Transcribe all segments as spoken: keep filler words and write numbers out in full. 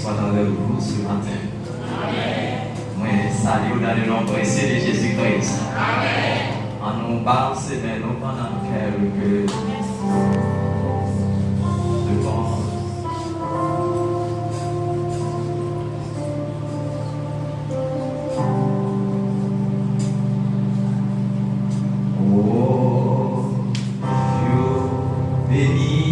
Soit avec vous ce matin. Mwen salye w dans le nom précieux de Jésus-Christ. Ann nou balanse men nou pandan n kè ke devan. Oh, you beni.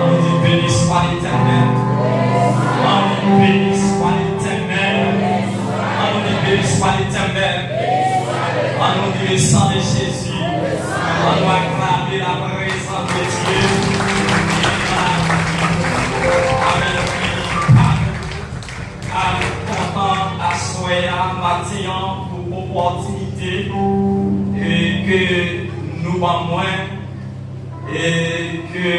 Ann nou di, beni swa Letènèl. Ann nou di, beni swa Letènèl. Ann nou di, beni swa Letènèl. Ann nou di, le sang de Jésus. Ann nou aklame la présence de Dieu. Amèn. Mwen kontan aswè a maten an pou opòtinite e ke nou ban mwen e ke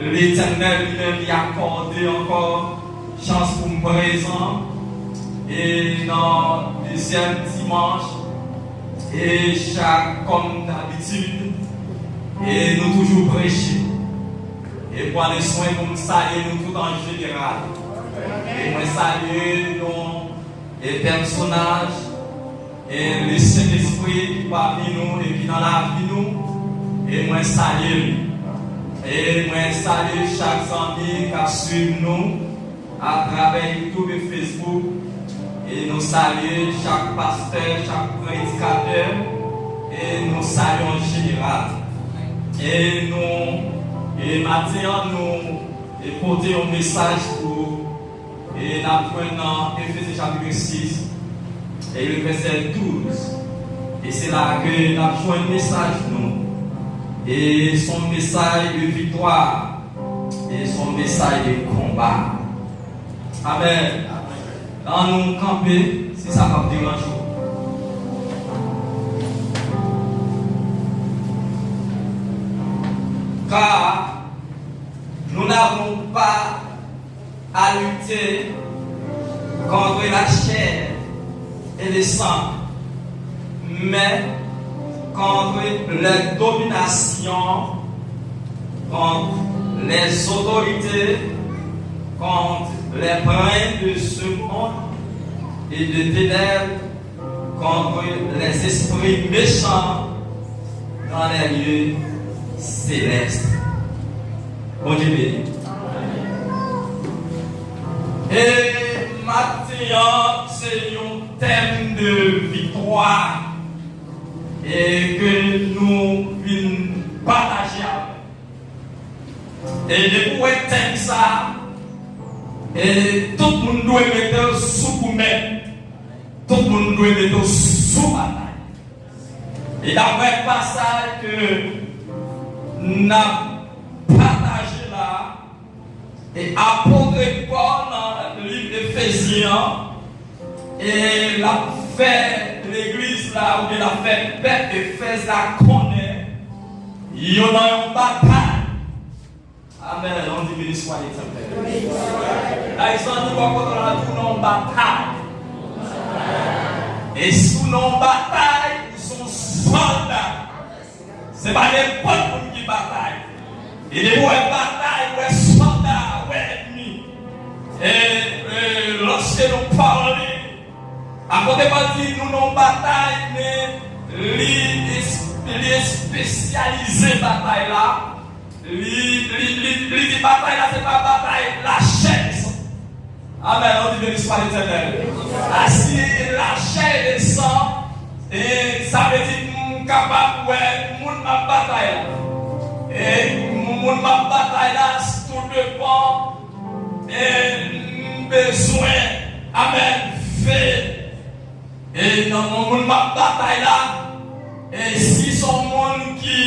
Letènèl li menm li akòde ankò chans pou m prezan e nan dezyèm dimanch e chak kòm dabitid e nou toujou preche. E pran le swen pou m salye nou tout an jeneral. E mwen salye yon e pèsonaj e le Sentespri ki pami nou e ki nan lavi nou. E mwen salye li. E mwen salye chak zanmi k ap swiv nou atravè YouTube e Facebook. E nou salye chak pastè, chak predikatè, e nou salye an jeneral. E nou, e maten an, nou e pote yon mesaj pou, e n ap jwenn nan Efezen chapit sis, e le vèsè douz. E se la ke n ap jwenn mesaj nou. E se yon mesaj de viktwa. E se yon mesaj de konba. Amèn. Ann nou kanpe, si sa p ap deranje w. Car nous n'avons pas à lutter contre la chair et le sang, mais contre les dominations, contre les autorités, contre les princes de ce monde et de ténèbres, contre les esprits méchants dans les lieux célestes. Bondye beni. E maten an, se yon tèm de viktwa e ke nou vin pataje avè. E depi w wè tèm sa, e tout moun dwe mete l sou goumen. Tout moun dwe mete w sou batay. E daprè pasaj ke n ap pataje la, e apot Pòl nan liv Efezyen an, e l ap fè legliz la, oubyen l ap fè pèp Efèz la konnen yo nan yon batay. Amèn. On di, beni swa Letènèl. Dayizan, nou pa kontan la tou nan batay. E si w nan batay, ou se yon sòlda. Se pa nenpòt moun ki batay. E depi w wè batay, w wè sòlda, w wè ènmi. E, e lòske nou pale, apot Pòl di nou nan batay, men li es-, li espesyalize batay la. Li, li, li, li di batay la, se pa batay lachè e san. Amèn. On di, beni swa Letènèl. A, si lachè e san, e sa vle di m kapab wè moun m ap batay la. E moun m ap batay la, tou depan, e m bezwen, amèn, veye. E nan moun m ap batay la, e si se yon moun ki,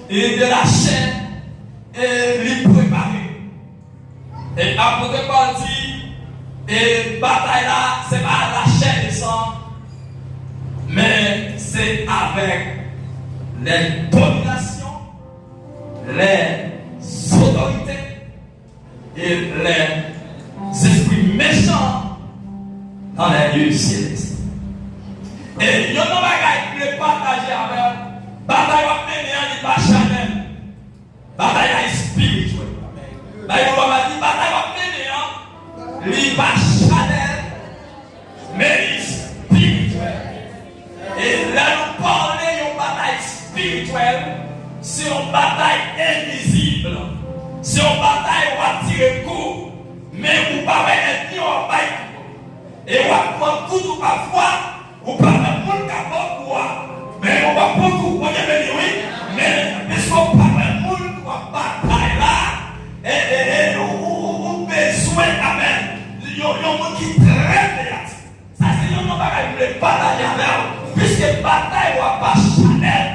e, de la chair, e li prepare. E apot Pòl di, e batay la, se pa lachè e san, men se avèk les dominations, les autorités, e les esprits méchants dans les lieux célestes. E youn nan bagay m vle pataje avè w, batay w ap mennen an, li pa chanèl. Batay la espirityèl. Bay yon lòm a di, batay w ap mennen an, li pa chanèl, men li espirityèl. E lè nou pale yon batay espirityèl, se yon batay envizib. Se yon batay w ap tire kou, men ou pa wè ènmi an w ap bay kou. E w ap pran kou tou pafwa, ou pa wè moun k ap ba w kou a. Men ou p ap pran kou, Bondye beni, wi. Men piske w pa wè moun k ap batay la, e, e, e, ou, ou, ou, ou bezwen, amèn, yon, yon moun ki trè veyatif. Sa se youn nan bagay m vle pataje avè w. Piske batay w ap pa chanèl,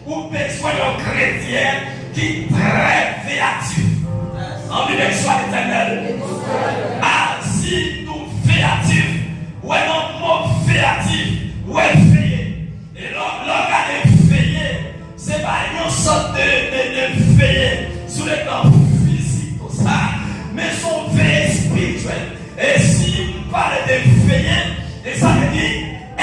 ou bezwen yon kretyen ki trè veyatif. Anvi beni swa Letènèl. A, si nou veyatif, ou wè nan mo veyatif, ou wè veye. E lè, lè w gade veye, se pa yon sòt de, de, de veye sou le plan fizik konsa, men se yon veye espirityèl. E si m pale de veye, e sa vle di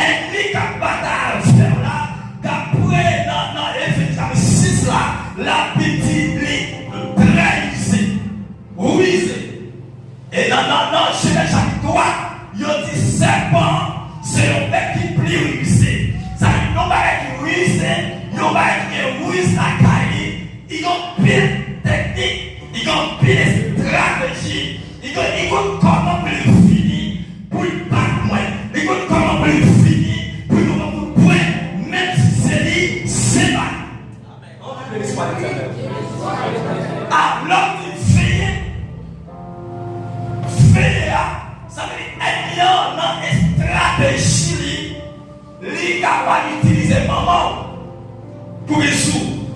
ènmi k ap batay avè w la, daprè nan, nan Efezyen sis la, Labib di li trè rize, rize. E nan, nan, nan Jenèz chapit twa, yo di sèpan an se yon bèt ki pli rize. Sa vle di yon bagay ki rize, yon bagay ki gen riz lakay li, li gen anpil teknik, li gen anpil estrateji, li gen, li konn kòman pou li fini, pou li bat mwen, li konn kòman pou li fini, pou li ban mwen kout pwen, menm si se li, se pa li. Anvi beni swa Letènèl. A, lè w di veye, veye a, sa vle di ènmi an nan estrateji li, li kapab itilize manman w pou vin sou ou.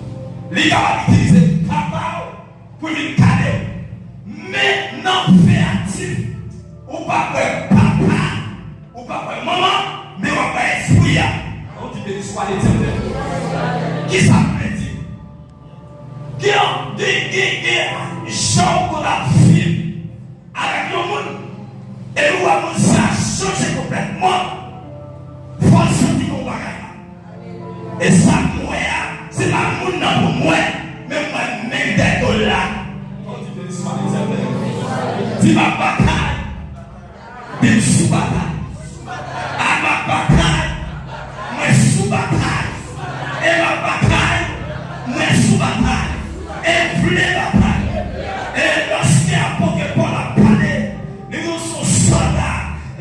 Li kapab itilize papa w pou vin kale w. Men nan veyatif, ou p ap wè papa, ou p ap wè manman, men w ap wè espri a. Anvi beni swa Letènèl. Kisa m vle di? Gen, gen, gen, gen jan w konn ap viv avèk yon moun, epi w wè moun sa chanje konplètman, fò w santi gon bagay la. E sa m wè a, se pa moun nan pou m wè, men m wè menm dèyè do l la. Di m ap batay, di m sou batay. A, m ap batay, mwen sou batay. E m ap batay, mwen sou batay. E m vle batay. E lòske apot Pòl ap pale, li di w se yon sòlda.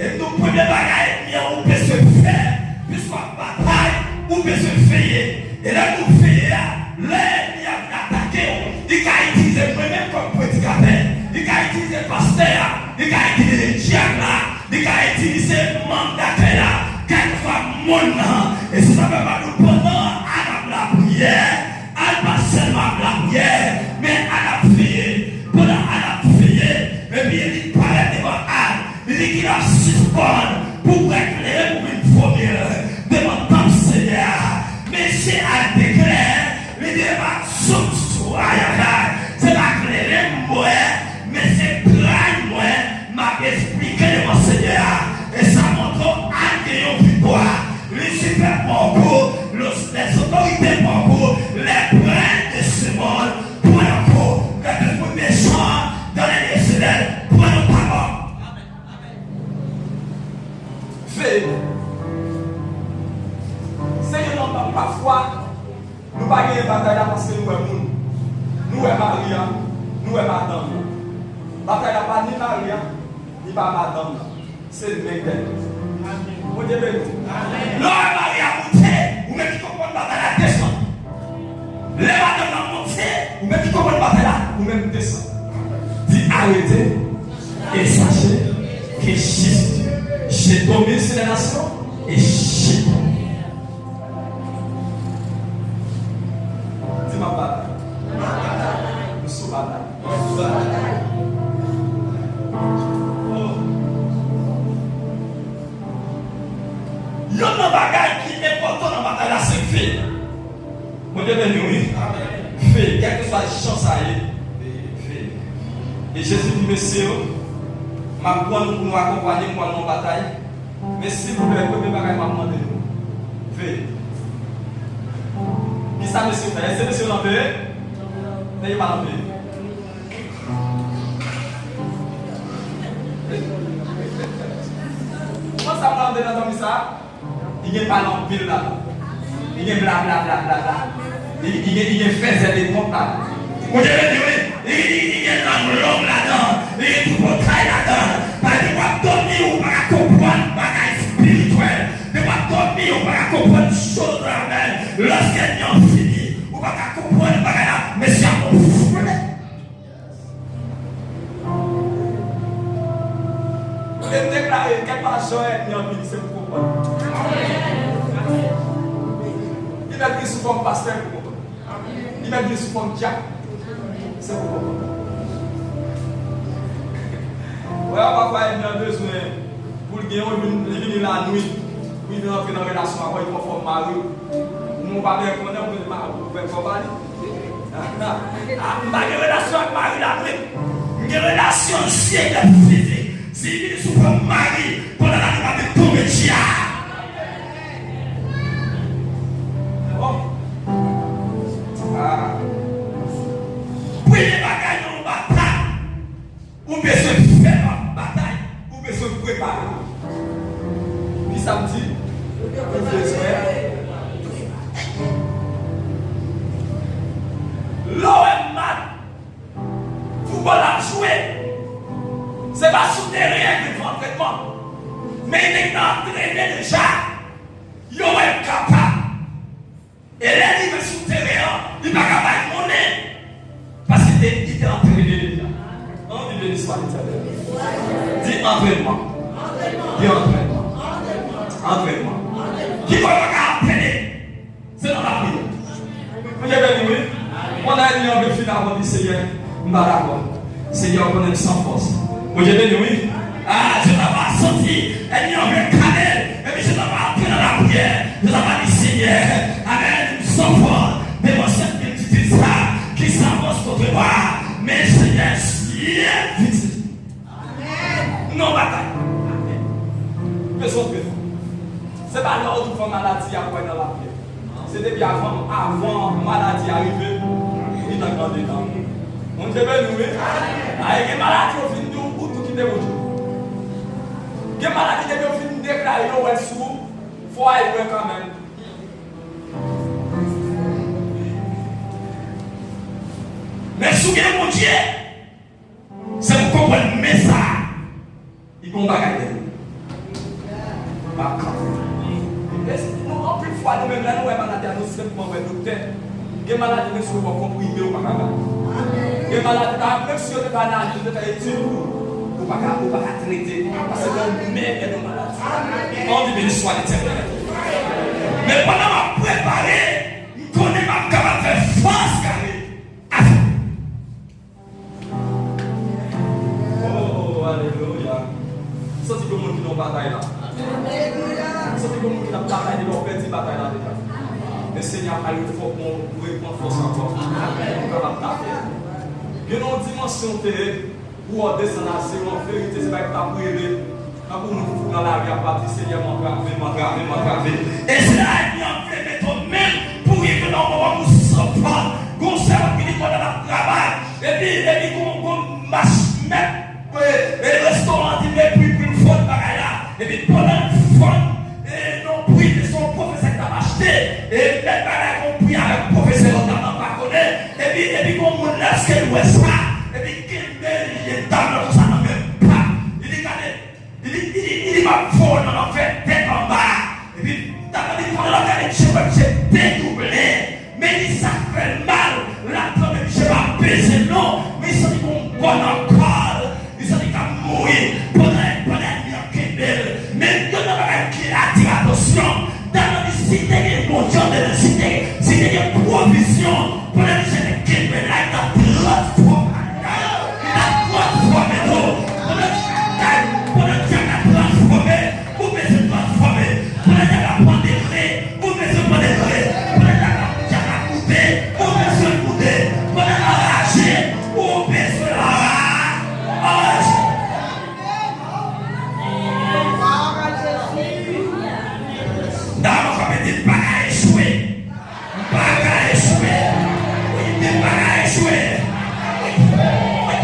E m di w premye bagay ènmi an ou bezwen fè, piske w ap batay, ou bezwen veye. E lè nou veye a, lè ènmi an vin atake w, li ka itilize mwen menm kòm predikatè, li ka itilize pastè a, li ka itilize dyak la, li ka itilize manm dakèy la, kèlkeswa moun nan. E se sa m ap di w pandan Encore, los- les autorités pour encore, les princes de ce monde, pour encore, que le méchant dans les lieux célestes, pour ne pas mort. Veye. Se yon nòmal, pafwa, nou pa genyen batay la paske nou wè moun. Nou wè mari a, nou wè madanm nan. Batay la pa ni mari a, ni pa madanm nan. Se men dèyè. Bondye beni w. Lè w wè mari a monte, ou menm ki konprann batay la desann. Lè madanm nan monte, ou menm ki konprann batay la, ou menm desann. Di, arrêtez et sachez que je suis Dieu. Je domine sur les nations et je domine. Di, m ap batay. M sou batay. Yonn nan bagay ki enpòtan nan batay la, se veye. Bondye beni w, wi. Veye, kèlkeswa jan sa ye, veye. E Jezi di, mesye yo, m ap pran nou pou nou akonpanye m pou al nan batay. Men silvouplè, premye bagay m ap mande nou, veye. Kisa mesye yo fè? Èske mesye yo nan veye? Men yo pa nan veye. Konsa m ap mande nan zanmi sa. Li gen pale anpil ladan. Li gen bla, bla, bla, bla, bla. Li, li gen, li gen fèzè de kont ladan. Bondye beni wi. Li, li, li gen lang long ladan. Li gen tripotay ladan. Paske depi w ap dòmi, ou pa ka konprann bagay espirityèl. Depi w ap dòmi, ou pa ka konprann choz la, men lòske ènmi an fini, ou pa ka konprann bagay la. Mesye ap gonfle. Kote m deklare, kèlkeswa jan ènmi an vini, se pou konprann. Li mèt vini sou fòm pastè pou konprann. Li mèt vini sou fòm dyak. Se pou konprann. Wè, pafwa ènmi an bezwen pou l gen yon, li vin, li vini lannwit, pou li vin antre nan relasyon avè w, li pran fòm mari w. Ou menm ou pa byen konnen, ou vin mari w, ou fè kò pa li. Ah, m pa gen relasyon ak mari la vre. M gen relasyon zye dèyè fizik. Si li vini sou fòm mari, pandan la nou pa vin tonbe dya. Bon. Ah. Premye bagay nan yon batay, ou bezwen fè batay, ou bezwen prepare. Kisa m di? Ou bezwen prepare. Lè w wè match foutbòl ap jwe, se pa sou teren an gen antrènman. Men nèg nan antrene deja. Yo wè l kapab. E lè li rive sou teren an, li pa ka bay monnen. Paske te, li te antrene deja. An, di beni swa Letènèl. Di antrènman. Di antrènman. Antrènman. Ki bò yo pa ka antrene? Se nan lapriyè. Bondye beni, wi. Pandan ènmi an vle fin avè m, di, Senyè, m pa dakò. Senyè, ou konnen m san fòs. Bondye beni w, wi. Ah, Jozafat santi ènmi an vle kale l. Epi Jozafat antre nan lapriyè. Jozafat di, Senyè, amèn, m san fòs devan sèt mil pitit sa ki se avans kont mwen. Men Senyè, syèl pitit. Amèn. Non batay. Amèn. Bezwen prezan. Se pa lè w rive maladi a pou w al nan lapriyè. Se depi avan, avan maladi a rive, li nan grandeta. Bondye beni w, wi. Ay, gen maladi yo fin di w, ou tou kite Bondye. Gen maladi depi yo fin deklare yo wè l sou ou, fò w al wè kanmenm. Men si w gen Bondye, se pou konprann men sa a. Li gon bagay dèyè. M ap kanpe. E si nou, anpil fwa, nou menm, lè nou wè maladi a, nou senpman wè doktè. Gen maladi, menm si w pran konprime, ou pa ka bay. Gen maladi, ta, menm si yo te fè analiz, yo te fè etid pou ou, ou pa ka, ou pa ka trete. Paske gen yon men dèyè yon maladi. An di beni swa Letènèl. Men pandan m ap prepare, m konnen m ap kapab fè fòs gade. Oh, alelouya. Santi gen moun ki nan batay la. Santi gen moun ki nan batay deja, ou pèdi batay la deja. Men Senyè a pral refò-, pou reprann fòs ankò. Ou kapab tape. Gen yon dimansyon te ye, pou w desann a zewo, an verite, se pa ki t ap rele. Tankou moun fou nan lari ap pati, Senyè, m antrave, m antrave, m antrave. E se la ènmi an vle mete w menm pou rive nan yon moman pou w sanfòm. Gon sèvant ki di pandan l ap travay, epi, epi gon, gon mach mèt, e, e restoran an di, men pri, pri l fann bagay la. Epi pandan l fann, e, non, pri, se yon pwofesè ki t ap achte, e mèt bagay la gon pri avèk pwofesè lòt la pa konnen. Epi, epi gon moun lèske l wè sa, epi kenbe dam nan konsa nan men, pa. Li di, gade, Li di, li di, li di, m ap voye w nan lanfè tèt anba. Epi, dam nan di, pandan l ap gade misye, wè misye dedouble. Men li sa k fè l mal, l ap tann misye pa peze l non. Men li santi gon bò nan kò l. Li santi k ap mouri. Pandan, pandan ènmi an kenbe l. Men youn nan bagay ki atire atansyon, dam nan di, si te gen Bondye anndan, si te, si te gen pwovizyon, pandan misye te kenbe la, li t ap transfòme. Li t ap transfòme tou. Pandan, pandan dyab la transfòme, ou bezwen transfòme. Pandan dyab la pran degre, ou bezwen pran degre. Pandan dyab la, dyab la moute, ou bezwen moute. Pandan l anraje, ou bezwen anra-, anraje. Dam nan kanpe di, m pa ka echwe. M pa ka echwe. Wi, m pa ka echwe. Wi, wi.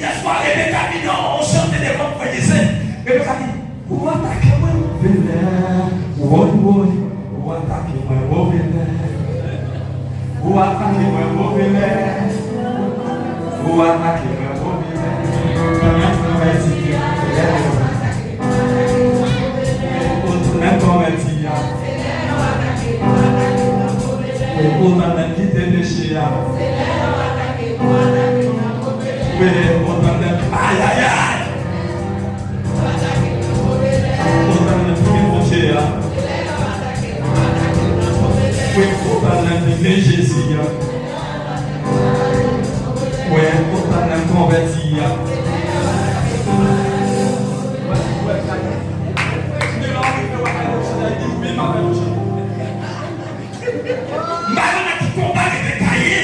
Yè swa, Rebeka vin nan yon chante devan m, frè Jeze. Rebeka di, ou atake mwen move lè. Woy, woy. Ou atake mwen move lè. Ou atake mwen move lè. Ou atake mwen move lè. Ou tounen konvèti a. Wi, ou tounen kite peche a. Wi, ou tounen, ayayay. Ou tounen kite peche a. Wi, ou tounen vini Jezi a. Wi, ou tounen konvèti a. M pa konn nan ki konba Rebeka ye.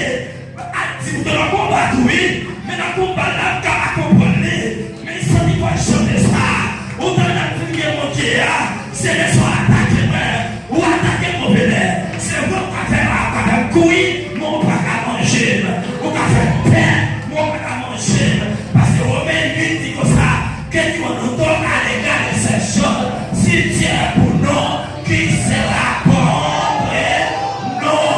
Ak di m te nan konba tou wi. Men nan konba la, m ka pa konprann li. Men li santi kò l chante sa. Ou tande nan figi Bondye a. Se lè sa w atake mwen. Ou atake m move lè. Se vre ou ka fè, ou ka fè m kouri, men ou pa ka manje m. Ou ka fè m pè, men ou pa ka manje m. Paske Women uit di konsa, que Dieu nous donne à l'égard de ces choses, si Dieu est pour nous, qui sera contre nous?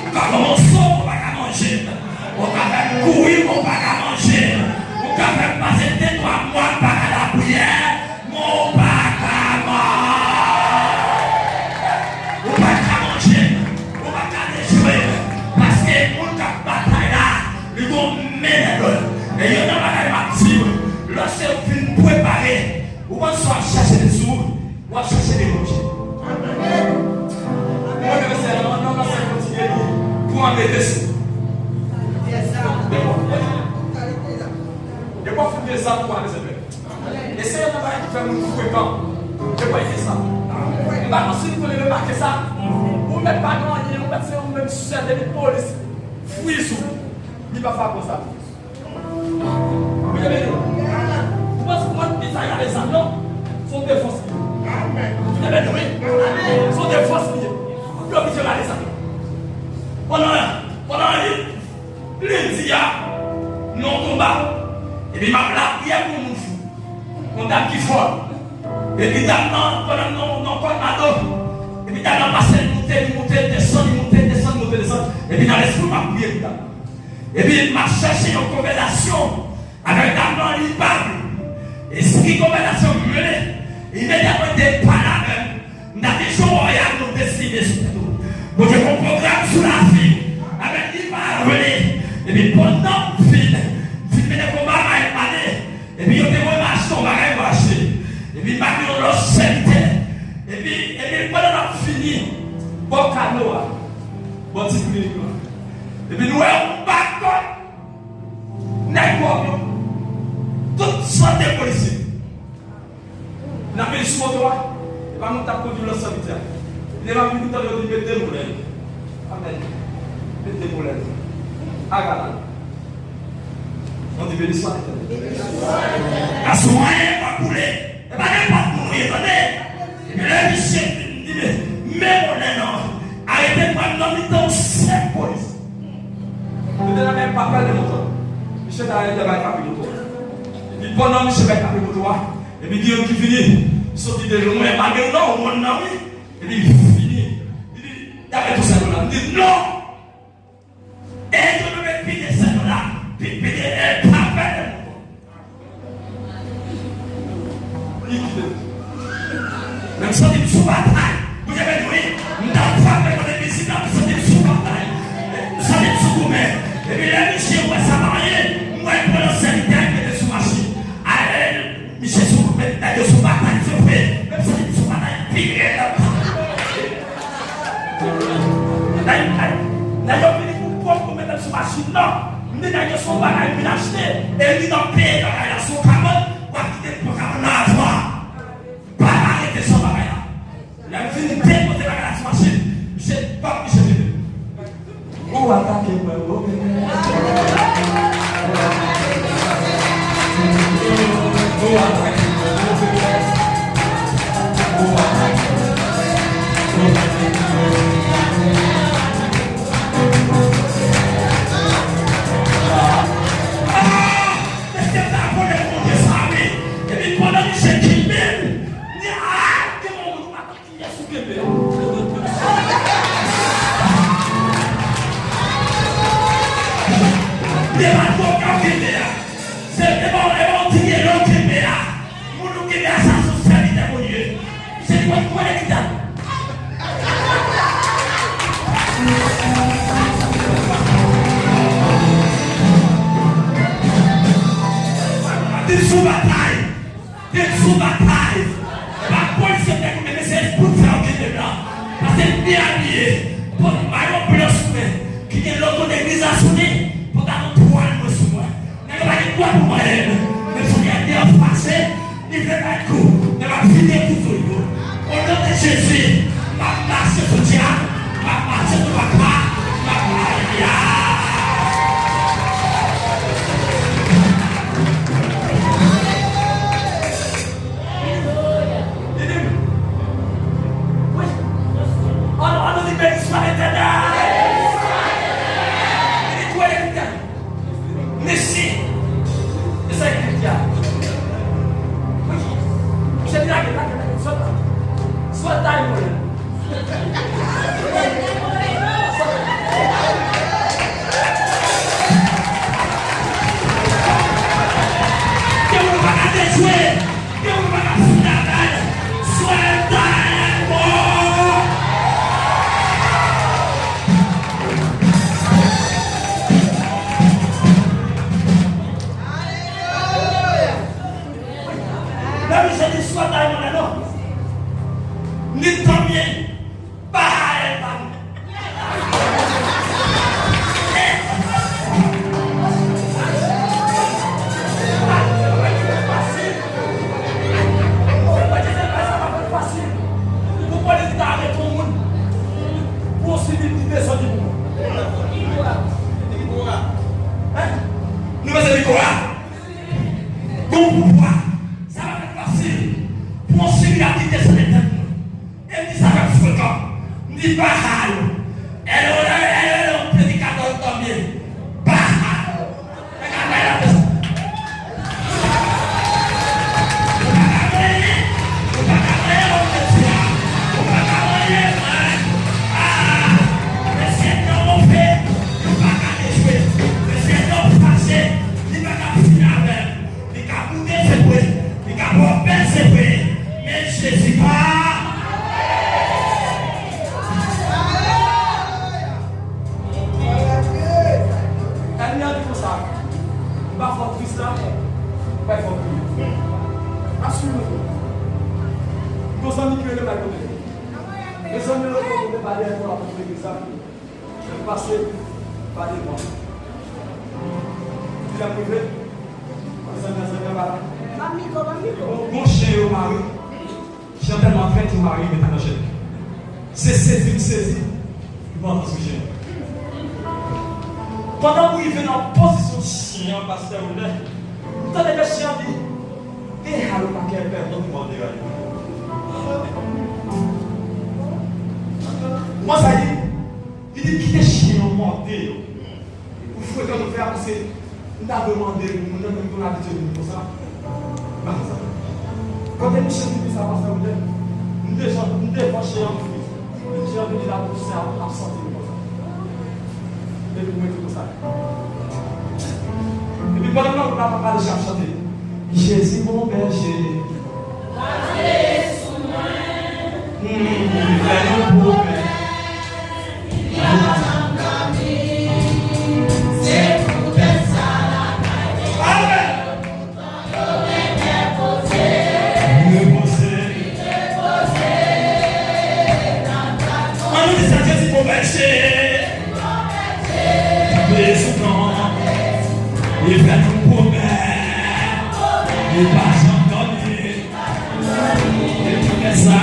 Ou ka pran mòso, ou pa ka manje m. Ou ka fè m kouri, ou pa ka manje m. Ou ka fè m pase de twa mwa m pa ka lapriyè, men ou pa ka man-, ou pa ka manje m. Ou pa ka dejwe m. Paske moun k ap batay la, li gon men nan do l. E youn nan bagay m ap di w, lòske ou fin prepare, ou konn sa w ap chache de sou ou, w ap chache de Bondye. Mwen menm se nan, nan, nan, sa kontinye di, pou antre de sou. Depi w fin gen zam, pou antre se pè. E se youn nan bagay ki fè moun frekan. Depi w fè sa. M pa konn si nou konnen remake sa. Ou mèt pa gen anyen, ou mèt se yon menm sèl depi polis fouye sou ou. Li pa fè konsa. Byen beni. Ou panse kòman Izayi ale sa non? Se yon defans li ye. Byen beni, wi. Se yon defans li ye. Yo oblije ale sa. Pandan, pandan li, li di a, nan yon konba. Epi m ap lapriyè pou moun fou. Yon dam ki fò. Epi dam nan, pandan nan, nan kòd mado. Epi dam nan pase, li moute, li moute, li desann, li moute, li desann, li moute, li desann. Epi nan lespri m ap priye pou dam nan. Epi m ap chèche yon konvèsasyon avèk dam nan, li pa vle. Espri konvèsasyon m rele, imedyatman li te pale avè m. M t ap di, Jewova, nou deside sou tèt ou. Bondye gon pwogram sou lavi w. Amèn, li pa vle. Epi pandan m fin, m fin mennen konba a, m ale. Epi yo te voye m achte yon bagay, m achte. Epi m pa gen yon lòt sèvitè. Epi, epi pandan n ap fini, bò kano a, bò ti klinik lan. Epi nou wè yon bakòt nèg wòm yo, tout sante polisye. N ap vin sou moto a, e pa moun k t ap kondui lòt sèvitè a. Epi lè m ap vin, m tande yo di, mete moulen. Amèn. Mete moulen. Agala. On dit, béni soit l'Éternel. Aswè a, pa koule. E pa nenpòt moun ou ye, tande. Epi lè misye vin, li di, men, men mwen non. Arete pran nan mitan yon sèk polis. Li te nan men pa pèl de moto. Misye ta rete bay kape moto. Epi pandan misye bay kape moto a, epi gen yon ki vini, soti de lwen, pa gen non, moun nan wi. Epi vini. Li di, "Gade tou sa nou la." Li di, "Non." E yo nou met pide sèl la, pi, pide, e pa pèl. Li kite. Men m santi m sou batay. Kounye a, wi, m t ap frape kote mizik la, m santi m sou batay. M santi m sou goumen. Epi lè misye wè sa pa anyen, m wè l pran nan sèvitè, l mete sou machin. Misye sou, men nèg yo sou batay, se vre. Men m santi m sou batay pi rèd. Nèg, nèg, nèg yo vini pou pran pou mete m sou machin nan. M di nèg yo se yon bagay m vin achte. E li nan peye bagay la, se yon kabann, w ap kite l pran kabann nan avan. Pa, pa rete san bagay la. Lè m fin depoze bagay la sou machin, misye pòp, misye vini. Ou atake mwen, ou atake mwen, ou atake mwen, ou atake mwen. Ah! Mesye ta vole monte sa, wi. Epi pandan misye kenbe m, li, ah, te yon moun. Kiyès ou kenbe a? Se pa twòp ka w kenbe a. Se, e pa, e pa yon ti pyelo w kenbe a. Moun ou kenbe a, sa se yon sèvitè Bondye. Se li k ap pran legliz la. Li sou batay. Te sou batay. E pa polisye te koute, men se bout sa yo kenbe m la. Paske m byen abiye. Bon, m bay yon blan sou mwen ki gen logo legliz la sou li, pou ta yon twal mwen sou mwen. Nèg la pa gen dwa pou mwen. Men sou li a te anfase, li vle bay kou. Nèg la vide kouto yo. O non de Jezi, m ap mache sou dyab, m ap mache sou papa, m ap, alelouya. Li di m, wi. Ann, ann nou di, beni swa Letènèl. Li di, tou elektè. Mesi. E sa ki di a. Wi. Misye di lage, lage, lage. Sòt la. Sòt la, li mwen. Ke ou pa ka dejwe, ke ou pa ka fout avè l, swa l ta mò. Alelouya! Lè misye di swa ta mò, non. Ni tanbyen. Baal pa m. Pou politik ta arete yon moun, pou yon sivil ki desann pou mwen. Hein? Nou bezwen mikwo a? Gon pouvwa, sa pa fèt fasil pou yon sivil ap kite san etèn. E m di sa pèp frekan. M di Baal. Èl, èl, èl, èl, yon predikatè tanbyen. Baal. Nèg la bay la pès. Ou pa ka mwen, ou pa ka mwen, ou pa ka mwen, ou pa ka mwen, mwen. Ah, mesye nan move, ou pa ka dejwe. Mesye nan fache, li pa ka fini avè m. Li ka boude, se vre. Li ka pwòpè, se vre. Men Jezi pa. Ènmi an di konsa, m pa fè w Kris la, m pa fè w Kris. Asire w. Gon zanmi ki rele m al kote. Mezanmi, yo te pale pou la pou legliz la. Pase pa devan. Li ap rive. Zanmi, zanmi, pa la. Ban m mikwo, ban m mikwo. Bon, bon chen yo mare. Chen tèlman trèt, yo mare, yo mete nan chen. Se sezi m sezi. Li pran antre sou chen. Pandan m rive nan pozisyon chen an, pastè Wilner, m tande ke chen an di, "Gen hal ou pa ka pèmèt mòde a yo." Mwen sa di, li di, "Kite chen an mòde yo." Pou frekan nou fè a, paske m ta dwe mande moun nan, men m konn abitye moun konsa. M pa fè sa. Kote misye vin di sa, pastè Wilner? M deja, m devan chen an, m fri. Chen an vin di la, pou sa, ap santi l konsa. Epi mwen tou konsa. Epi pandan nan, nan, nan, nan, ap chante. Jezi bon bèje. Pase sou mwen. Hmm, fè nou pwomès. Li pa janm dòmi. Se poutèt sa lakay te. Amèn. Repoze. Ann nou di sa, Jezi bon bèje. Bezwen non. Li fè nou pwomès. Li pa janm dòmi. Li fè sa.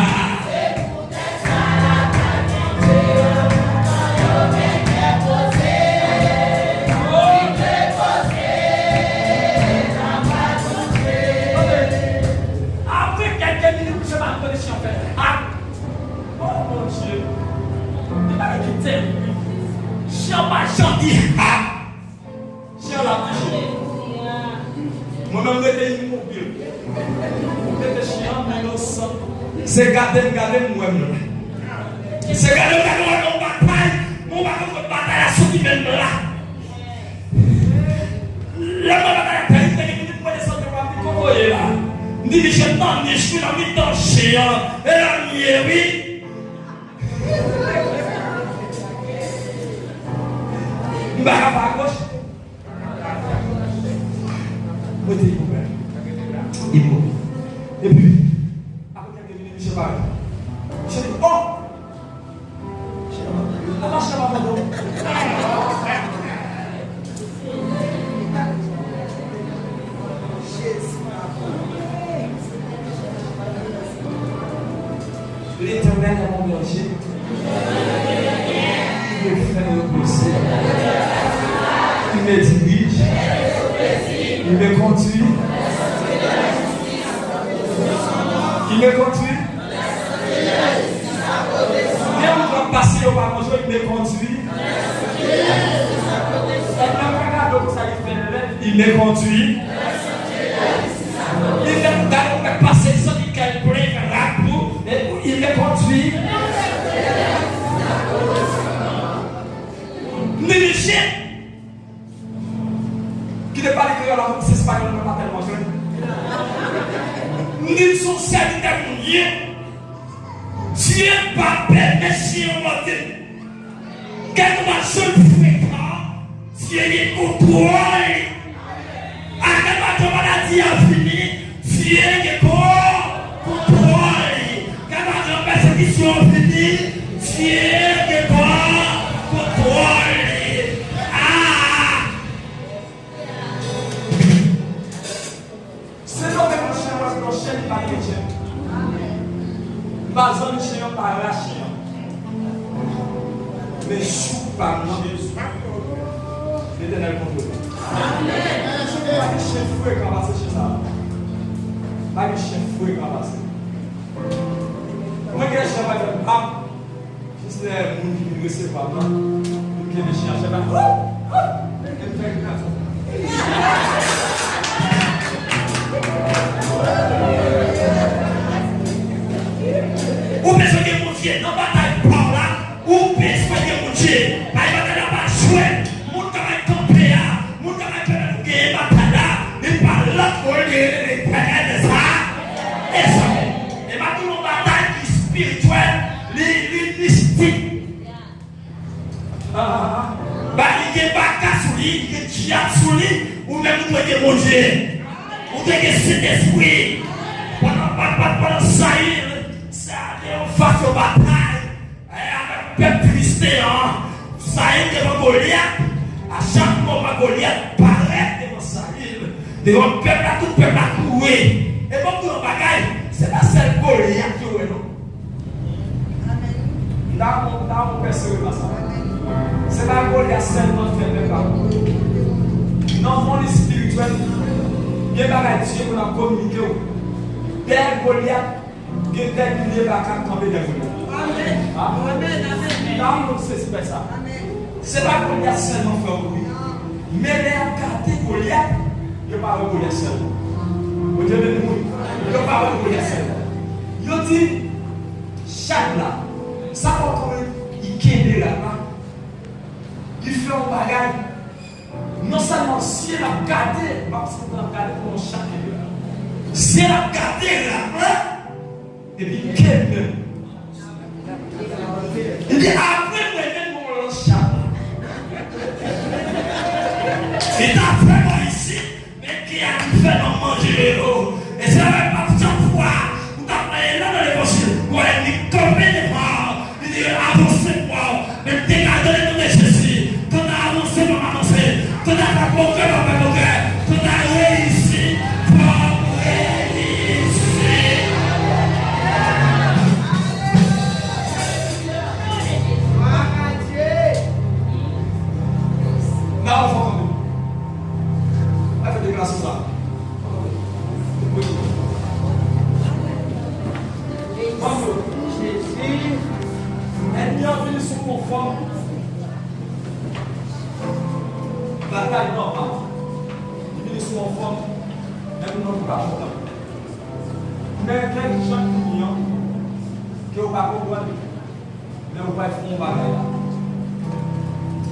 Apre kèlke minit, misye pa tande chen an fè hap. Oh, mon Dieu. Gen bagay ki terib, wi. Chen an pa janm di hap. Chen an la toujou. Mwen menm rete imobil. Mete chen an nan yon sant. Se gade m, gade m, wè m la. Se gade m, gade m, wè m nan batay. Mwen pa konn kot batay la soti menm la. Lè mwen batay la fè, li te gen minit mwen desann, mwen ap di, "Kote w ye la?" M di, "Misye nan nich, wi, nan mitan chen an." E la m ye, wi. M pa ka fè agoch. Mwen te imobil. Imobil. Epi, apre kèlke minit, misye parèt. Misye di, "Oh!" Misye di, "Apa chen an pa mòde w?" L'Éternel est mon berger. Il me fait reposer. Il me dirige. Il me conduit. Il me conduit. Gen moun k ap pase, yo pa konn jwe, il me conduit. Sa nan pa gade konsa, li fè lè, il me conduit. Li fè gade yon nèg pase, li santi kè l plen, fè rap pou, e pou, il me conduit. M di misye, ki te pale kreyòl avè m, se espayòl mwen pa tèlman jwenn. M di l, "Se yon sèvitè moun ye." Dye pa pèmèt chen an mòde l. Kèlkeswa jan l frekan, Dye gen kontwòl li. Akèlman jan maladi a vini, Dye gen kon-, kontwòl li. Kèlkeswa jan pèsekisyon an vini, Dye gen kon-, kontwòl li. Ah! Se nan men yon chen, wè se yon chen ki pa gen chen. M pa zanmi chen an, m pa ra chen an. Men jou pa m nan, Letènèl kontwole. Pa gen chen frekan pase chen sa a. Pa gen chen frekan pase. Mwen gen chen, pa egzanp, ap Jis lè moun ki vin resevwa m nan, vin kenbe chen an, chen an, ke m fè gras. Ou bezwen gen Bondye nan batay pa w la, ou bezwen gen Bondye. Bay batay la pa jwe. Moun k ap kanpe a, moun k ap pèmèt ou genyen batay la, li pa lòt moun, li rele Letènèl dèzame. E m ap di w, yon batay ki espirityèl, li, li mistik. Ah, ah, ah. Ba li gen baka sou li, li gen dyab sou li, ou menm ou dwe gen Bondye. Ou dwe gen Sentespri. Pandan, pandan, pandan Sayil, sa te yon fas yon batay, eh, avèk pèp Filisten an. Sayil devan Golyat. A chak moman Golyat parèt devan Sayil, devan pèp la, tout pèp la kouri. E bon, pou yon bagay, se pa sèl Golyat yo wè, non. Amèn. M ta, m ta, m pèse pa sa. Amèn. Se pa Golyat sèlman fè pèp la mouri. Nan mond espirityèl, gen bagay Dye konn ap kominike w. Dèyè Golyat, gen dè milye baka k kanpe dèyè Golyat. Amèn. Amèn, amèn. Nan moun sezi fè sa. Amèn. Se pa Golyat sèlman fè w mouri. Men lè y ap gade Golyat, yo pa wè Golyat sèlman. Bondye beni w. Yo pa wè Golyat sèlman. Yo di, Chak la, sa fè w konnen li kenbe rad la, li fè yon bagay. Non sèlman zye l ap gade, m ap santi l ap gade kòman chak kenbe rad la. Zye l ap gade rad la, epi l kenbe l. Li di, apre mwen menm, mwen lòt chak la. Li ta fè mwen isi. Men ki a ki fè nou manje yo? E se lè m ap fè fwa, ou t ap mande la nan levanjil, ou wè li kanpe devan, li di avanse fwa, men degaje w nan non de Jezi, kanta avanse fò m avanse, kanta fè pwogrè fò m fè pwogrè, kanta reyisi fò m reyisi. Nan fò kanpe. Al fè deklarasyon sa. Wi. Mwen, Jezi, ènmi an vini sou mwen fò. Batay nòmal. Li vini sou mwen fò. Men nou pa kontan. Men kèk jan ki vini an, ke w pa konprann. Men ou pral fè yon bagay la.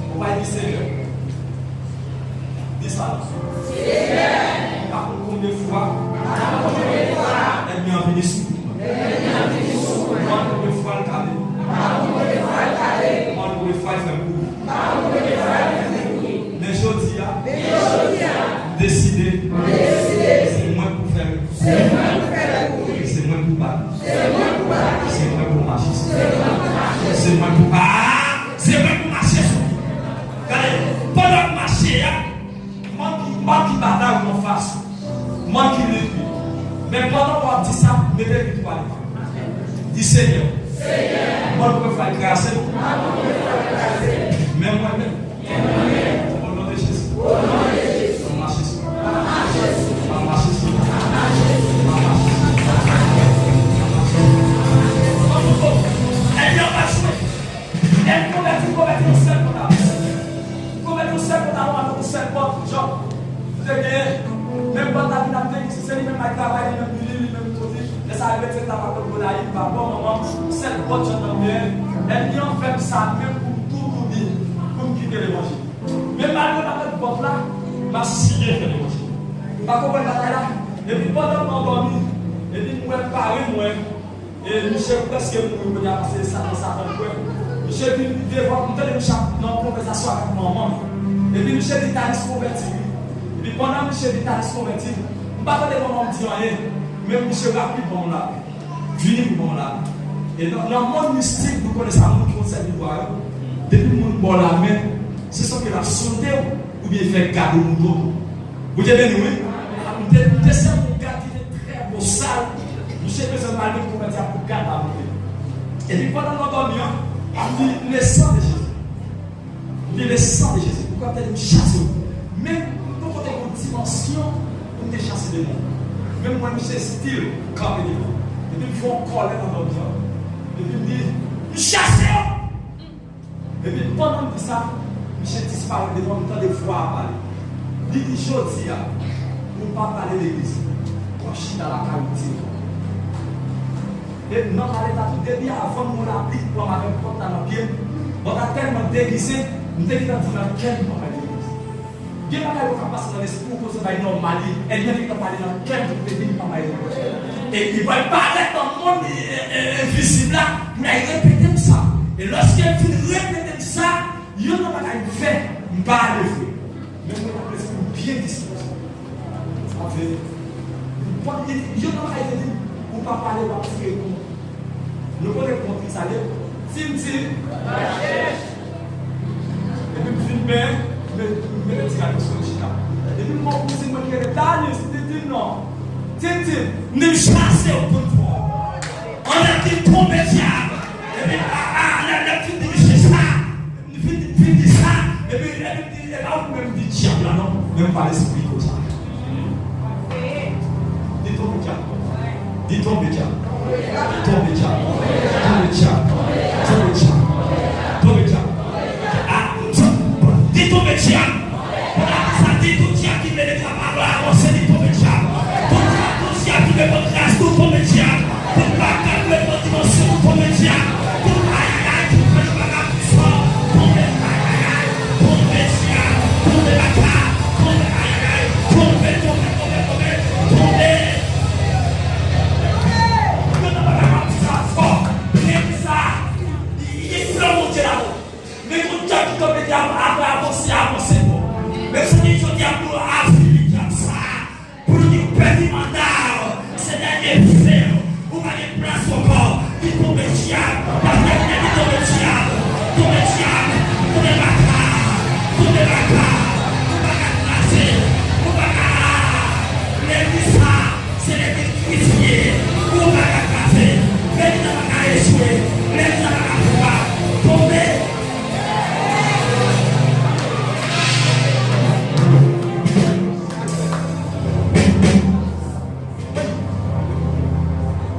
Ou pral di, Senyè, di sa la. Senyè, m pa konn konbyen fwa ènmi an vini sou mwen. M pa konn konbyen fwa l kale. M pa konn konbyen fwa l fè m kouri. Men jodi a, m deside, se mwen pou fè l. Se mwen pou bat. Se mwen pou mache sou li. Se mwen pou pa. Se mwen pou mache sou li. Gade, pandan w ap mache a, manki, manki batay ou anfas ou. Manki lit li. Men pandan w ap di sa, mete lit ou ale. Di, Senyè, mòn mwen fè kraze. Men mwen menm. O non de Jezi. M ap mache sou. M ap mache sou. M ap mache sou. Ènmi an pa jwe. Ènmi konvèti, konvèti yon sèl pantalon. Konvèti yon sèl pantalon avèk yon sèl bòt, Jòb. Ou te genyen, menm bòt la vin ap degize, se li menm k al travay, li menm li, li menm tout li. Lè sa rive, se ta pa konn Gonayiv, pa bò manman, sèl bòt Jòb nan men. Ènmi an fè m sa menm pou m tou kouri, pou m kite levanjil. Men malgre m ap met bòt la, m ap siye fè levanjil. Ou pa konprann bagay la? Epi pandan m andòmi, epi m wè pare mwen, e misye prèske mouri kounye a paske Satan, Satan kwè. Misye vin devan, m tande misye ap nan konvèsasyon avèk manman l. Epi misye di, Tanis konvèti wi. Epi pandan misye di Tanis konvèti, m pa tande manman m di anyen, men misye rapid ban m lapè. Vini pou ban m lapè. E nan, nan mond mistik, nou konnen sa, moun ki konn sèvi bwa yo, depi moun ba w lamen, se swa ke l ap sote w, oubyen l fè gade w mouton. Bondye beni w, wi. M te, m te sèvi yon gad ki te trè bosal. Misye bezwen mal menm konvèti a pou gad la monte. Epi pandan m andòmi an, m di, le sang de Jésus. M di, le sang de Jésus. Pou kapte m chase w. Men, m poko te gon dimansyon pou m te chase demon. Men m wè misye still kanpe devan. Epi m fè yon kòlè nan andòmi an. Epi m di, m chase w! Epi pandan m di sa, misye disparèt devan m, m tande vwa a pale. Li di, jodi a, ou pa prale legliz. W ap chita lakay ou dirèk. E nan pale ta tou, depi avan m wè lapli k pran m avèk pòt la nan pye m, bòt la tèlman degize, m te gentan di nan kè m pa prale legliz. Gen bagay yo ka pase nan lespri w, koze bay nòmal li. Ènmi an te gentan pale nan kè m pou te di m pa bay repons. E li pral parèt nan mond, e, e, e, envizib la, pou l al repete m sa. E lòske l fin repete m sa, youn nan bagay m fè, m pa ale vre. Men mwen t ap lespri m byen dispoze. Ap vini. Youn nan bagay li di m, ou pa pale, w ap tire kont. Nou konnen kont ki sa ye. Tintin. Epi m fin benyen, m met, m mete ti rad sou mwen chita. Epi m wè yon kouzen mwen ki rele, Tanis, m di, di non. Tintin, m di, m chase w pou n fò. Ann ap di m twonpe dyab. Epi, a, a, lè, lè m fin di misye sa, m fin di Men m pa lespri kote. Di tonbe dyab. Di tonbe dyab. Tonbe dyab. Tonbe dyab. Tonbe dyab. Tonbe dyab. Ah, di tonbe dyab. Pandan sa, di tout dyab ki vle met lamalò avanse, di tonbe dyab. Tout dyab, tout dyab ki vle pran kras nou, tonbe dyab. Tout baka ki vle pran dimansyon nou, tonbe dyab. Tout ayayay, tout fè nou bagay. Tonbe, ayayay, tonbe dyab, tonbe baka, tonbe ayayay, tonbe, tonbe, tonbe, tonbe, tonbe. Yo nan bagay m ap di sa fò, byen di sa, gen plan Bondye ladan. Men gon dyab ki kanpe dyab apre avanse, avanse bon. Men se li jodi a pou afini dyab sa. Pou nou di w pèdi manda w, se dènye fe w, ou pa gen plas ankò, li tonbe dyab, pastè Byen di tonbe dyab, tonbe dyab, tonbe baka, tonbe baka, ou pa ka kraze, ou pa ka, legliz sa, se legliz kretyen, ou pa ka kraze, legliz la pa ka echwe, legliz la pa ka fwa, tonbe.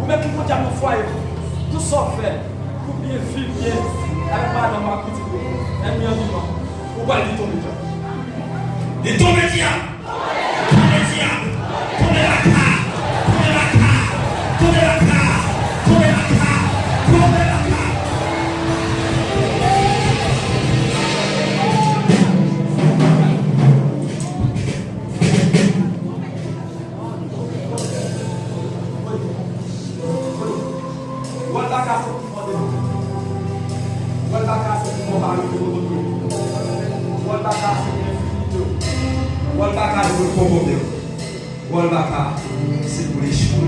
Ou menm ki pran dyab nan fwaye, tout sa w fè pou byen viv byen avèk madanm ou ak pitit ou, ènmi an vivan, ou pral di tonbe dyab. Di tonbe dyab! Tonbe dyab! Tonbe baka! Tonbe baka! Tonbe baka! Tonbe baka! Tonbe baka! Wòl baka se pou fòde. Wòl baka se pou konpare yo kote yo. Wòl baka se pou enfiltre yo. Wòl baka se pou kokobe yo. Wòl baka se pou echwe.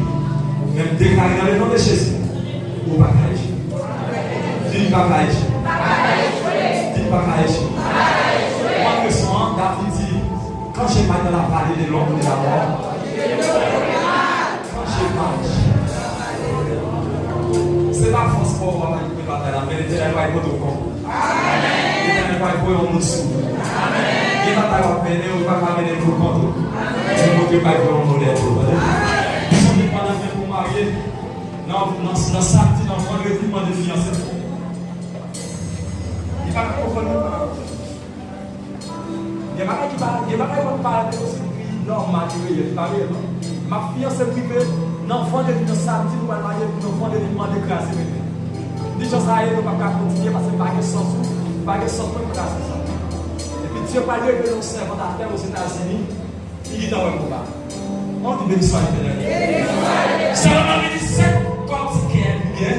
Men m deklare nan le non de Jezi, ou pa ka echwe. Di m pa ka echwe. Di m pa ka echwe. Mwen leson an, David di, quand j'ai mal dans la vallée de l'ombre de la mort, quand j'ai mal. Se pa fòs pa w pa ka kite batay la, men Letènèl va pote w konba. Letènèl va voye yon moun sou ou. Gen batay w ap mennen, ou pa ka mennen l pou kont ou. Men Bondye va voye yon moun dèyè ou, tande. Sonje pandan menm pou marye, nan, nan, nan samdi, nan vandredi, mande fiyanse. Li pa ka konprann nou. Gen bagay ki pa, gen bagay yo pa parèt osi pi nòmal ki reyèl, li pa reyèl non. M ap fiyanse m rive nan vandredi, nan samdi nou pral marye, epi nan vandredi m mande kraze mete. M di jan sa ye, nou p ap ka kontinye paske pa gen sans ou, pa gen sans mwen kraze sa. Epi Dye pral revele yon sèvant atè Ozetazini ki gentan wè konba. On di beni swa Letènèl. Sèvant lan vin di sèt kòb ti kè li gen.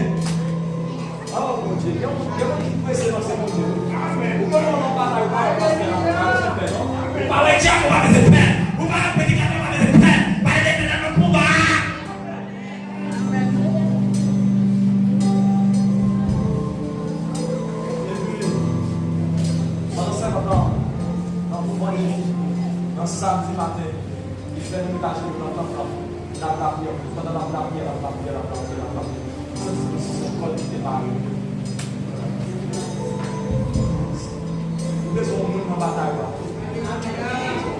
Oh, Bondye, gen moun, gen moun ki prese nan se Bondye. Ou konnen w nan batay, ou pa wè pastè a, ou pa wè pè, non? Ou pa wè dyab, ou pa mete pè. Ou pa wè predikatè, ou pa mete pè. Pale de Letènèl nan konba a. Epi, pandan sèvant lan, nan mouvman de vi, nan samdi maten, li fè nou lage nou nan tanp lan. L ap lapriyè, pandan l ap lapriyè, l ap lapriyè, l ap lapriyè, l ap lapriyè. Li santi kòm si se yon kòd ki te mare li. Ou bezwen yon moun nan batay la.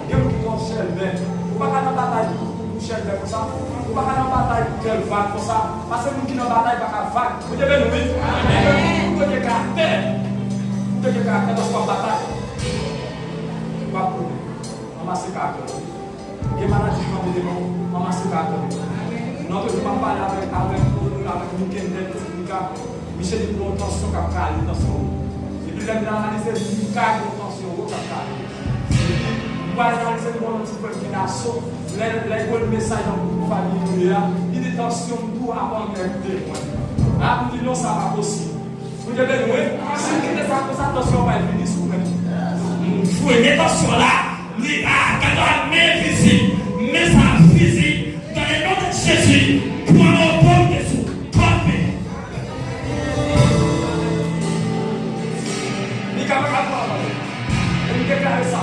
Gen moun ki twò chèlbè. Ou pa ka nan batay pou, pou, pou chèlbè konsa. Ou pa ka nan batay pou kè l vag konsa. Paske moun ki nan batay pa ka vag. Bondye beni w, wi. Ou dwe gen karaktè. Ou dwe gen karaktè paske w ap batay. W ap pwouve. Anmase karaktè w. Gen maladi ki kanpe devan w, anmase karaktè w. Lòt jou m ap pale avèk, avèk, avèk Mickaël, pitit Mika. Misye di m gen yon tansyon k ap kale, tansyon wo. Epi lè m vin analize, m di Mika gen yon tansyon wo k ap kale. Epi m pral analize, m gen yon lòt ti frè m ki Naso. Lè, lè l voye m mesaj nan gwoup fanmi nou ye a, li di tansyon m tou ap anmède mwen. A, m di non, sa pa posib. Bondye beni w, wi. Si m kite sa konsa, tansyon an pral vini sou mwen. M fwene tansyon la, li a gade men envizib, men sa fizik, dans le nom de Jésus, pran otorite sou kò m. Li ka pa ka pran avan. E m deklare sa.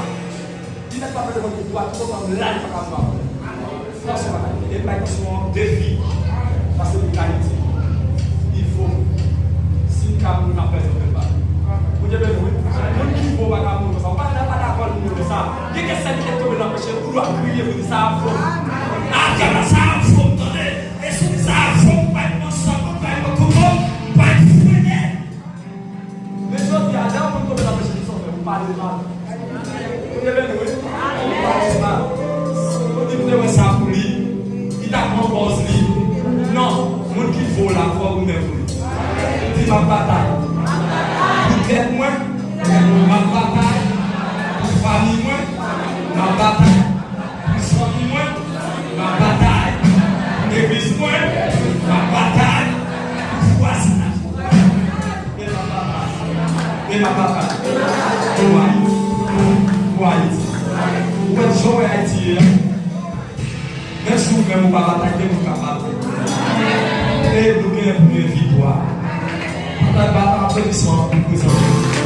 Li mèt pa fè devan tout dwa, tout otan la li pa ka pran. Tansyon pa ka. E bay tansyon an defi. Paske li kalite. Li vo. Si li ka mouri, m ap pèdi anpil bagay. Bondye beni w, wi. Moun ki vo pa ka mouri konsa. Ou pa, pa dakò nimewo sa. Gen kèk sèl ki te tonbe Batay pou fanmi mwen, m ap batay pou zanmi mwen, m ap batay pou legliz mwen, m ap batay pou vwazinaj mwen. E m ap batay, e m ap batay pou Ayiti, pou Ayiti. Ou wè jan w wè Ayiti ye a? Menm si ou menm ou pa batay, gen moun k ap batay. E nou genyen pou gen viktwa. Batay pa aplodisman pou prezante.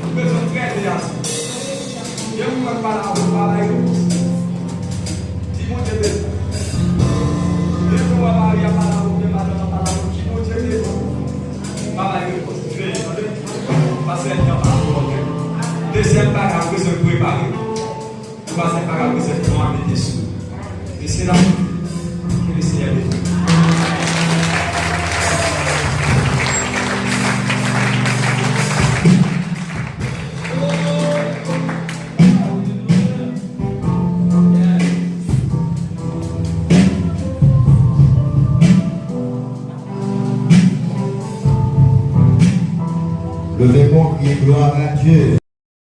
Ou bezwen trete a tou. Gen moun k pale avè w, pa bay repons. Di Bondye bezwen. Gen moun w ap mari a pale avè w, gen madanm ap pale avè w, di Bondye bezwen. Pa bay repons. Veye, tande. Paske ènmi an pa twò lwen. Dezyèm bagay, ou bezwen prepare. Twazyèm bagay, ou bezwen pran mete sou. Mesye la, ke le Seyè beni. Leve men w, kriye glwa a Dye.